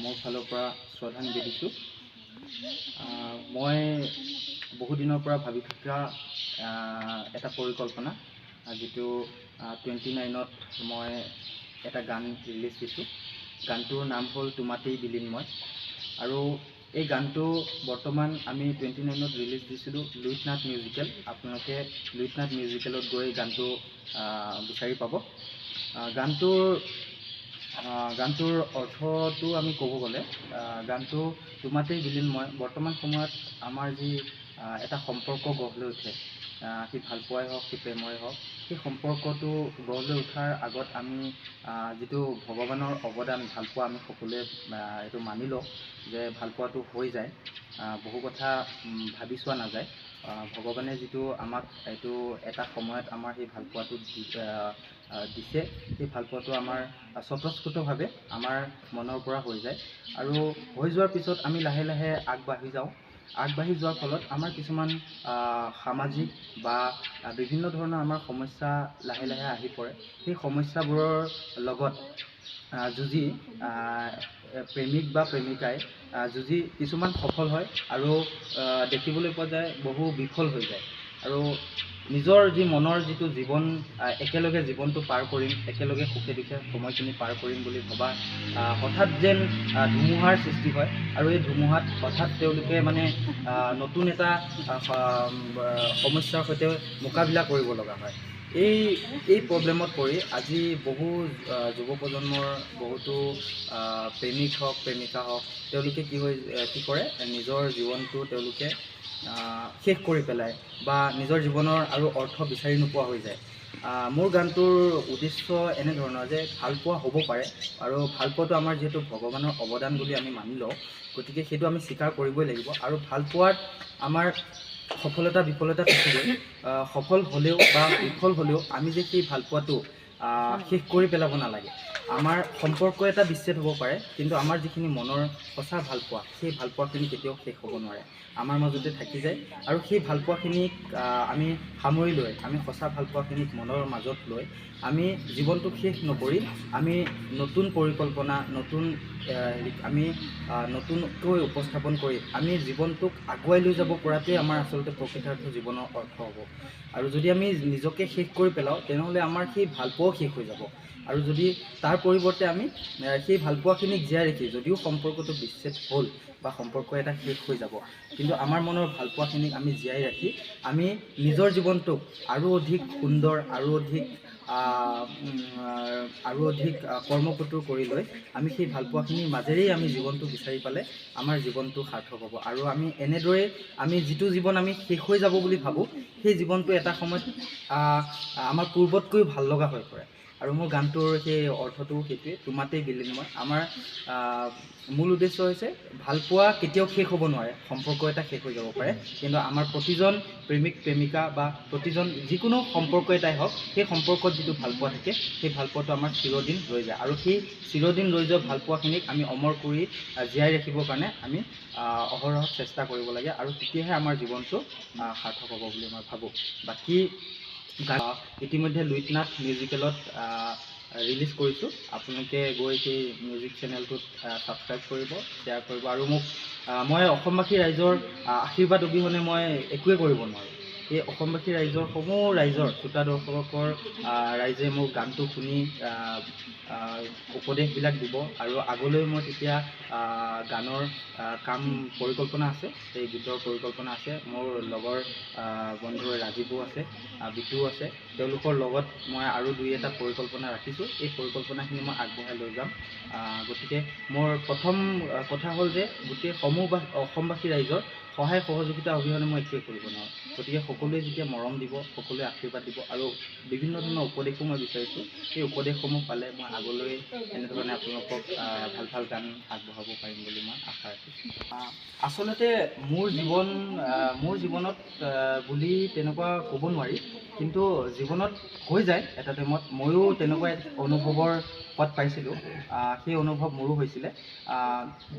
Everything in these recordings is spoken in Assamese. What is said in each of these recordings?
মোৰ ফালৰ পৰা শ্ৰদ্ধা নিবেদিছোঁ। মই বহুদিনৰ পৰা ভাবি থকা এটা পৰিকল্পনা, যিটো 29ত মই এটা গান ৰিলিজ দিছোঁ। গানটোৰ নাম হ'ল তোমাতেই বিলীন মই। আৰু এই গানটো বৰ্তমান আমি 29ত ৰিলিজ দিছিলোঁ লুইতনাথ মিউজিকেল। আপোনালোকে লুইতনাথ মিউজিকেলত গৈ গানটো বিচাৰি পাব। গানটোৰ গানটোৰ অৰ্থটো আমি ক'ব গ'লে, গানটো তোমাতেই বিলীন মই, বৰ্তমান সময়ত আমাৰ যি এটা সম্পৰ্ক গঢ় লৈ উঠে, সি ভালপোৱাই হওক, সি প্ৰেমৰে হওক, সেই সম্পৰ্কটো গঢ় লৈ উঠাৰ আগত আমি যিটো ভগৱানৰ অৱদান ভালপোৱা, আমি সকলোৱে এইটো মানি লওঁ যে ভালপোৱাটো হৈ যায়, বহু কথা ভাবি চোৱা নাযায়। ভগৱানে যিটো আমাক এইটো এটা সময়ত আমাৰ সেই ভালপোৱাটো দিছে, সেই ভালপোৱাটো আমাৰ স্বতঃস্ফূৰ্তভাৱে আমাৰ মনৰ পৰা হৈ যায়। আৰু হৈ যোৱাৰ পিছত আমি লাহে লাহে আগবাঢ়ি যাওঁ। আগবাঢ়ি যোৱাৰ ফলত আমাৰ কিছুমান সামাজিক বা বিভিন্ন ধৰণৰ আমাৰ সমস্যা লাহে লাহে আহি পৰে। সেই সমস্যাবোৰৰ লগত যুঁজি প্ৰেমিক বা প্ৰেমিকাই যুঁজি কিছুমান সফল হয় আৰু দেখিবলৈ পোৱা যায় বহু বিফল হৈ যায়। আৰু নিজৰ যি মনৰ যিটো জীৱন, একেলগে জীৱনটো পাৰ কৰিম, একেলগে সুখে দুখে সময়খিনি পাৰ কৰিম বুলি ভবা, হঠাৎ যেন ধুমুহাৰ সৃষ্টি হয়। আৰু এই ধুমুহাত হঠাৎ তেওঁলোকে মানে নতুন এটা সমস্যাৰ সৈতে মোকাবিলা কৰিব লগা হয়। এই এই প্ৰব্লেমত পৰি আজি বহু যুৱ প্ৰজন্মৰ বহুতো প্ৰেমিক হওক, প্ৰেমিকা হওক, তেওঁলোকে কি হৈ কি কৰে, নিজৰ জীৱনটো তেওঁলোকে শেষ কৰি পেলায় বা নিজৰ জীৱনৰ আৰু অৰ্থ বিচাৰি নোপোৱা হৈ যায়। মোৰ গানটোৰ উদ্দেশ্য এনেধৰণৰ যে ভালপোৱা হ'ব পাৰে, আৰু ভালপোৱাটো আমাৰ যিহেতু ভগৱানৰ অৱদান বুলি আমি মানি লওঁ, গতিকে সেইটো আমি স্বীকাৰ কৰিবই লাগিব। আৰু ভালপোৱাত আমাৰ সফলতা বিফলতা থাকিবই। সফল হ'লেও বা বিফল হ'লেও আমি যে সেই ভালপোৱাটো শেষ কৰি পেলাব নালাগে। আমাৰ সম্পৰ্ক এটা বিচ্ছেদ হ'ব পাৰে, কিন্তু আমাৰ যিখিনি মনৰ সঁচা ভালপোৱা, সেই ভালপোৱাখিনি কেতিয়াও শেষ হ'ব নোৱাৰে, আমাৰ মাজতে থাকি যায়। আৰু সেই ভালপোৱাখিনিক আমি সামৰি লৈ, আমি সঁচা ভালপোৱাখিনিক মনৰ মাজত লৈ আমি জীৱনটোক শেষ নকৰি আমি নতুন পৰিকল্পনা, নতুন আমি নতুনকৈ উপস্থাপন কৰি আমি জীৱনটোক আগুৱাই লৈ যাব পৰাটোৱে আমাৰ আচলতে প্ৰকৃতাৰ্থ জীৱনৰ অৰ্থ হ'ব। আৰু যদি আমি নিজকে শেষ কৰি পেলাওঁ, তেনেহ'লে আমাৰ সেই ভালপোৱাও শেষ হৈ যাব। আৰু যদি তাৰ পৰিৱৰ্তে আমি সেই ভালপোৱাখিনিক জীয়াই ৰাখি, যদিও সম্পৰ্কটো বিচ্ছেদ হ'ল বা সম্পৰ্ক এটা শেষ হৈ যাব, কিন্তু আমাৰ মনৰ ভালপোৱাখিনিক আমি জীয়াই ৰাখি আমি নিজৰ জীৱনটোক আৰু অধিক সুন্দৰ, আৰু অধিক কৰ্মপটু কৰি লৈ আমি সেই ভালপোৱাখিনিৰ মাজেৰেই আমি জীৱনটো বিচাৰি পালে আমাৰ জীৱনটো সাৰ্থক হ'ব। আৰু আমি এনেদৰেই আমি যিটো জীৱন আমি শেষ হৈ যাব বুলি ভাবোঁ, সেই জীৱনটো এটা সময়ত আমাৰ পূৰ্বতকৈও ভাল লগা হৈ পৰে। আৰু মোৰ গানটোৰ সেই অৰ্থটো সেইটোৱে, তোমাতেই বিলীন মই। আমাৰ মূল উদ্দেশ্য হৈছে ভালপোৱা কেতিয়াও শেষ হ'ব নোৱাৰে, সম্পৰ্ক এটা শেষ হৈ যাব পাৰে, কিন্তু আমাৰ প্ৰতিজন প্ৰেমিক প্ৰেমিকা বা প্ৰতিজন যিকোনো সম্পৰ্ক এটাই হওক, সেই সম্পৰ্কত যিটো ভালপোৱা থাকে, সেই ভালপোৱাটো আমাৰ চিৰদিন ৰৈ যায়। আৰু সেই চিৰদিন ৰৈ যোৱা ভালপোৱাখিনিক আমি অমৰ কৰি জীয়াই ৰাখিবৰ কাৰণে আমি অহৰহ চেষ্টা কৰিব লাগে, আৰু তেতিয়াহে আমাৰ জীৱনটো সাৰ্থক হ'ব বুলি মই ভাবোঁ। বাকী ইতিমধ্যে লুইতনাথ মিউজিকেলত ৰিলিজ কৰিছোঁ। আপোনালোকে গৈ সেই মিউজিক চেনেলটোত ছাবস্ক্ৰাইব কৰিব, শ্বেয়াৰ কৰিব। আৰু মোক মই অসমবাসী ৰাইজৰ আশীৰ্বাদ অবিহনে মই একোৱে কৰিব নোৱাৰোঁ। এই অসমবাসী ৰাইজৰ, সমূহ ৰাইজৰ, শ্ৰোতা দৰ্শকৰ ৰাইজে মোৰ গানটো শুনি উপদেশবিলাক দিব, আৰু আগলৈ মই তেতিয়া গানৰ কাম পৰিকল্পনা আছে, সেই গীতৰ পৰিকল্পনা আছে। মোৰ লগৰ বন্ধু ৰাজীৱো আছে, বিতুও আছে, তেওঁলোকৰ লগত মই আৰু দুই এটা পৰিকল্পনা ৰাখিছোঁ। এই পৰিকল্পনাখিনি মই আগবঢ়াই লৈ যাম। গতিকে মোৰ প্ৰথম কথা হ'ল যে গোটেই সমূহ অসমবাসী ৰাইজৰ সহায় সহযোগিতা অবিহনে মই একোৱে কৰিব নোৱাৰোঁ। গতিকে সকলোৱে যেতিয়া মৰম দিব, সকলোৱে আশীৰ্বাদ দিব, আৰু বিভিন্ন ধৰণৰ উপদেশো মই বিচাৰিছোঁ, সেই উপদেশসমূহ পালে মই আগলৈ এনেধৰণে আপোনালোকক ভাল ভাল গান আগবঢ়াব পাৰিম বুলি মই আশা ৰাখিছোঁ। আচলতে মোৰ জীৱনত বুলি তেনেকুৱা ক'ব নোৱাৰি, কিন্তু জীৱনত হৈ যায় এটা টাইমত। ময়ো তেনেকুৱা এক অনুভৱৰ সোৱাদ পাইছিলোঁ। সেই অনুভৱ মোৰো হৈছিলে,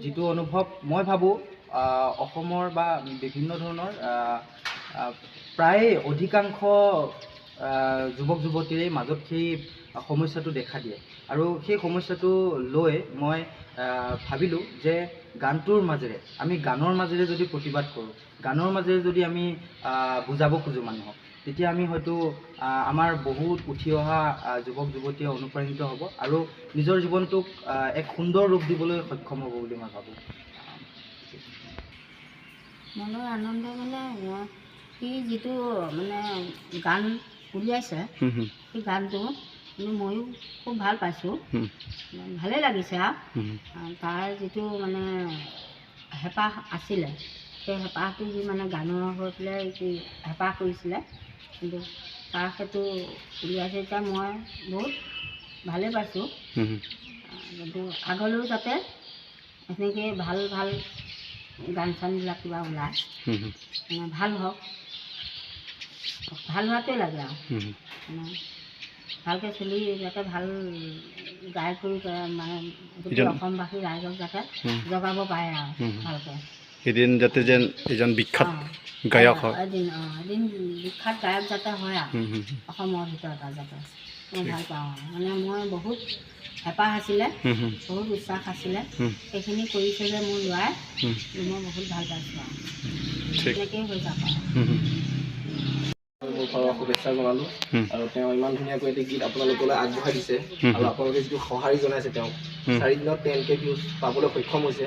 যিটো অনুভৱ মই ভাবোঁ অসমৰ বা বিভিন্ন ধৰণৰ প্ৰায় অধিকাংশ যুৱক যুৱতীৰে মাজত সেই সমস্যাটো দেখা দিয়ে। আৰু সেই সমস্যাটো লৈ মই ভাবিলোঁ যে গানটোৰ মাজেৰে আমি গানৰ মাজেৰে যদি প্ৰতিবাদ কৰোঁ, গানৰ মাজেৰে যদি আমি বুজাব খোজোঁ মানুহক, তেতিয়া আমি হয়তো আমাৰ বহুত উঠি অহা যুৱক যুৱতীয়ে অনুপ্ৰাণিত হ'ব আৰু নিজৰ জীৱনটোক এক সুন্দৰ ৰূপ দিবলৈ সক্ষম হ'ব বুলি মই ভাবোঁ। মনৰ আনন্দ মানে মই সি যিটো মানে গান উলিয়াইছে, সেই গানটো কিন্তু ময়ো খুব ভাল পাইছোঁ, ভালেই লাগিছে। আৰু তাৰ যিটো মানে হেঁপাহ আছিলে, সেই হেঁপাহটো সি মানে গানৰ হৈ পেলাই সি হেঁপাহ কৰিছিলে, কিন্তু তাৰ সেইটো উলিয়াইছে। এতিয়া মই বহুত ভালেই পাইছোঁ, কিন্তু আগলৈও যাতে এনেকৈয়ে ভাল ভাল গান চানবিলাক কিবা ওলায়, মানে ভাল হওক, ভাল হোৱাটোৱে লাগে আৰু মানে ভালকৈ চলি যাতে ভাল গাই কৰি মানে গোটেই অসমবাসী ৰাইজক যাতে জগাব পাৰে আৰু ভালকৈ। এদিন যাতে যেন এজন বিখ্যাত গায়ক হয়। এদিন এদিন বিখ্যাত গায়ক যাতে হয় আৰু অসমৰ ভিতৰত আৰু যাতে মই ভাল পাওঁ। মানে মই বহুত হেঁপাহ আছিলে, বহুত উৎসাহ আছিলে, সেইখিনি কৰিছে যে মোৰ ল'ৰাই, মই বহুত ভাল পাইছোঁ আৰু তেনেকেই হৈ যাব। মোৰ ঘৰৰ শুভেচ্ছা জনালোঁ আৰু তেওঁ ইমান ধুনীয়াকৈ এটি গীত আপোনালোকলৈ আগবঢ়াই দিছে আৰু আপোনালোকে যিটো সঁহাৰি জনাইছে তেওঁক 4 দিনত 10K views পাবলৈ সক্ষম হৈছে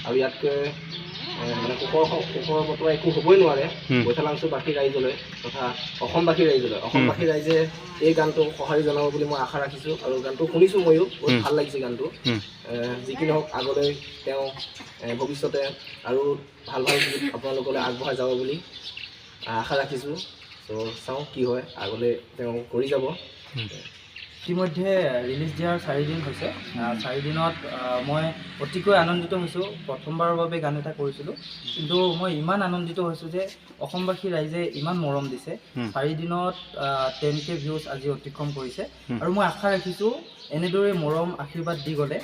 আৰু ইয়াতকৈ মানে সুখৰ বতৰা একো হ'বই নোৱাৰে বৈঠালাংছুবাসী ৰাইজলৈ তথা অসমবাসী ৰাইজলৈ। অসমবাসী ৰাইজে এই গানটো সঁহাৰি জনাব বুলি মই আশা ৰাখিছোঁ আৰু গানটো শুনিছোঁ ময়ো, বহুত ভাল লাগিছে গানটো। যি কি নহওক, আগলৈ তেওঁ ভৱিষ্যতে আৰু ভাল ভাল গীত আপোনালোকলৈ আগবঢ়াই যাব বুলি আশা ৰাখিছোঁ। ত' চাওঁ কি হয়, আগলৈ তেওঁ কৰি যাব। ইতিমধ্যে ৰিলিজ দিয়াৰ 4 দিন হৈছে। 4 দিনত মই অতিকৈ আনন্দিত হৈছোঁ। প্ৰথমবাৰৰ বাবে গান এটা কৰিছিলোঁ, কিন্তু মই ইমান আনন্দিত হৈছোঁ যে অসমবাসী ৰাইজে ইমান মৰম দিছে। 4 দিনত 10K views আজি অতিক্ৰম কৰিছে আৰু মই আশা ৰাখিছোঁ এনেদৰে মৰম আশীৰ্বাদ দি গ'লে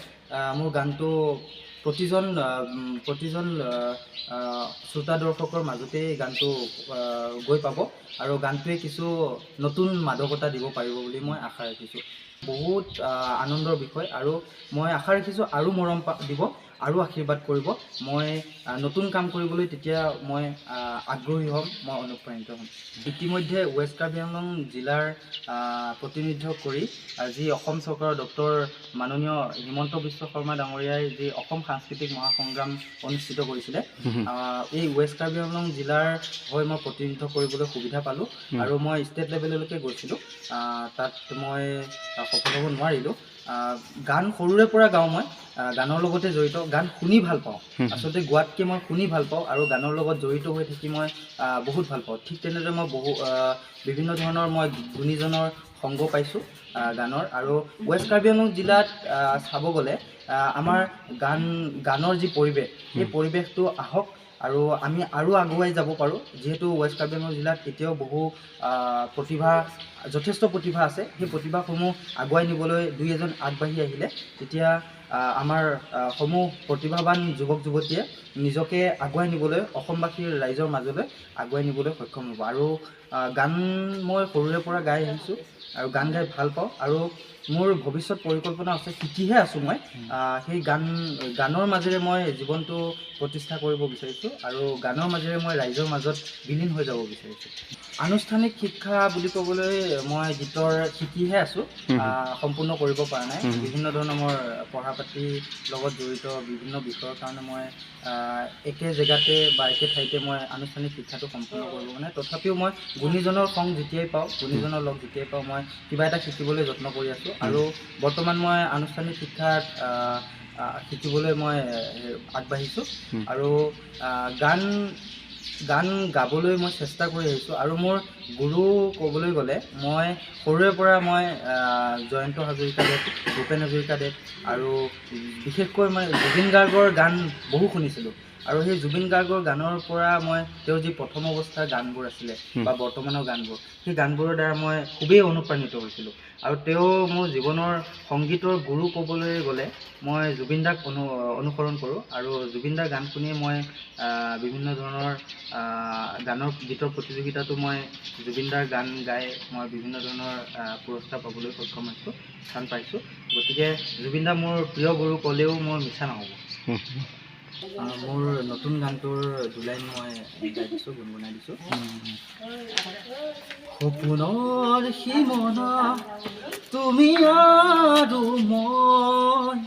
মোৰ গানটো প্ৰতিজন শ্ৰোতা দৰ্শকৰ মাজতেই গানটো গৈ পাব আৰু গানটোৱে কিছু নতুন মাদকতা দিব পাৰিব বুলি মই আশা ৰাখিছোঁ। বহুত আনন্দৰ বিষয় আৰু মই আশা ৰাখিছোঁ আৰু মৰম দিব আৰু আশীৰ্বাদ কৰিব। মই নতুন কাম কৰিবলৈ তেতিয়া মই আগ্ৰহী হ'ম, মই অনুপ্ৰাণিত হ'ম। ইতিমধ্যে ৱেষ্ট কাৰ্বি আংলং জিলাৰ প্ৰতিনিধিত্ব কৰি যি অসম চৰকাৰৰ ডক্টৰ মাননীয় হিমন্ত বিশ্ব শৰ্মা ডাঙৰীয়াই যি অসম সাংস্কৃতিক মহাসংগ্ৰাম অনুষ্ঠিত কৰিছিলে, এই ৱেষ্ট কাৰ্বি আংলং জিলাৰ হৈ মই প্ৰতিনিধিত্ব কৰিবলৈ সুবিধা পালোঁ আৰু মই ষ্টেট লেভেললৈকে গৈছিলোঁ। তাত মই সফল হ'ব নোৱাৰিলোঁ। গান সৰুৰে পৰা গাওঁ, মই গানৰ লগতে জড়িত, গান শুনি ভাল পাওঁ। আচলতে গোৱাতকৈ মই শুনি ভাল পাওঁ আৰু গানৰ লগত জড়িত হৈ থাকি মই বহুত ভাল পাওঁ। ঠিক তেনেদৰে মই বিভিন্ন ধৰণৰ মই গুণীজনৰ সংগ পাইছোঁ গানৰ। আৰু ৱেষ্ট কাৰ্বি আংলং জিলাত চাব গ'লে আমাৰ গানৰ যি পৰিৱেশ, সেই পৰিৱেশটো আহক আৰু আমি আৰু আগুৱাই যাব পাৰোঁ। যিহেতু ৱেষ্ট কাৰ্বি আংলং জিলাত এতিয়াও বহু প্ৰতিভা, যথেষ্ট প্ৰতিভা আছে, সেই প্ৰতিভাসমূহ আগুৱাই নিবলৈ দুই এজন আগবাঢ়ি আহিলে তেতিয়া আমাৰ সমূহ প্ৰতিভাৱান যুৱক যুৱতীয়ে নিজকে আগুৱাই নিবলৈ, অসমবাসীৰ ৰাইজৰ মাজলৈ আগুৱাই নিবলৈ সক্ষম হ'ব। আৰু গান মই সৰুৰে পৰা গাই আহিছোঁ আৰু গান গাই ভাল পাওঁ আৰু মোৰ ভৱিষ্যত পৰিকল্পনা আছে, শিকিহে আছোঁ মই। সেই গানৰ মাজেৰে মই জীৱনটো প্ৰতিষ্ঠা কৰিব বিচাৰিছোঁ আৰু গানৰ মাজেৰে মই ৰাইজৰ মাজত বিলীন হৈ যাব বিচাৰিছোঁ। আনুষ্ঠানিক শিক্ষা বুলি ক'বলৈ মই গীতৰ শিকিহে আছোঁ, সম্পূৰ্ণ কৰিব পৰা নাই। বিভিন্ন ধৰণৰ মোৰ পঢ়া পাতিৰ লগত জড়িত বিভিন্ন বিষয়ৰ কাৰণে মই একে জেগাতে বা একে ঠাইতে মই আনুষ্ঠানিক শিক্ষাটো সম্পূৰ্ণ কৰিব পৰা নাই। তথাপিও মই গুণীজনৰ সংগ যেতিয়াই পাওঁ, গুণীজনৰ লগ যেতিয়াই পাওঁ, মই কিবা এটা শিকিবলৈ যত্ন কৰি আছোঁ। আৰু বৰ্তমান মই আনুষ্ঠানিক শিক্ষাত শিকিবলৈ মই আগবাঢ়িছোঁ আৰু গান গাবলৈ মই চেষ্টা কৰি আহিছোঁ। আৰু মোৰ গুৰু ক'বলৈ গ'লে মই সৰুৰে পৰা মই জয়ন্ত হাজৰিকাদেৱ, ভূপেন হাজৰিকাদেৱ আৰু বিশেষকৈ মই জুবিন গাৰ্গৰ গান বহু শুনিছিলোঁ। আৰু সেই জুবিন গাৰ্গৰ গানৰ পৰা মই তেওঁৰ যি প্ৰথম অৱস্থাৰ গানবোৰ আছিলে বা বৰ্তমানৰ গানবোৰ, সেই গানবোৰৰ দ্বাৰা মই খুবেই অনুপ্ৰাণিত হৈছিলোঁ। আৰু তেওঁ মোৰ জীৱনৰ সংগীতৰ গুৰু ক'বলৈ গ'লে মই জুবিন দাক অনুসৰণ কৰোঁ। আৰু জুবিন দাৰ গান শুনিয়ে মই বিভিন্ন ধৰণৰ গানৰ গীতৰ প্ৰতিযোগিতাতো মই জুবিন দাৰ গান গাই মই বিভিন্ন ধৰণৰ পুৰস্কাৰ পাবলৈ সক্ষম হৈছোঁ, স্থান পাইছোঁ। গতিকে জুবিন দা মোৰ প্ৰিয় গুৰু ক'লেও মোৰ মিছা নহ'ব। মোৰ নতুন গানটোৰ দুলাইন মই গাই দিছোঁ, গুণগুণাই দিছোঁ। সপোনৰ সীমনা তুমি আৰু মই,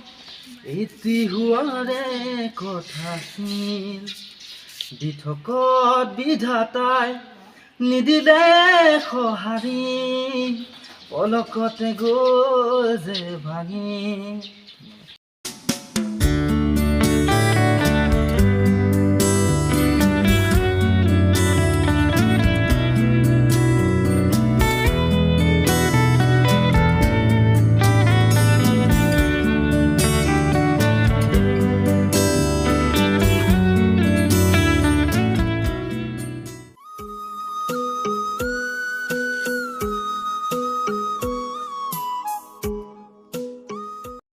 এটি হোৱাৰে কথা আছিল, দিঠকত বিধাতাই নিদিলে সঁহাৰি, পলকতে গ'ল যে ভাঙি।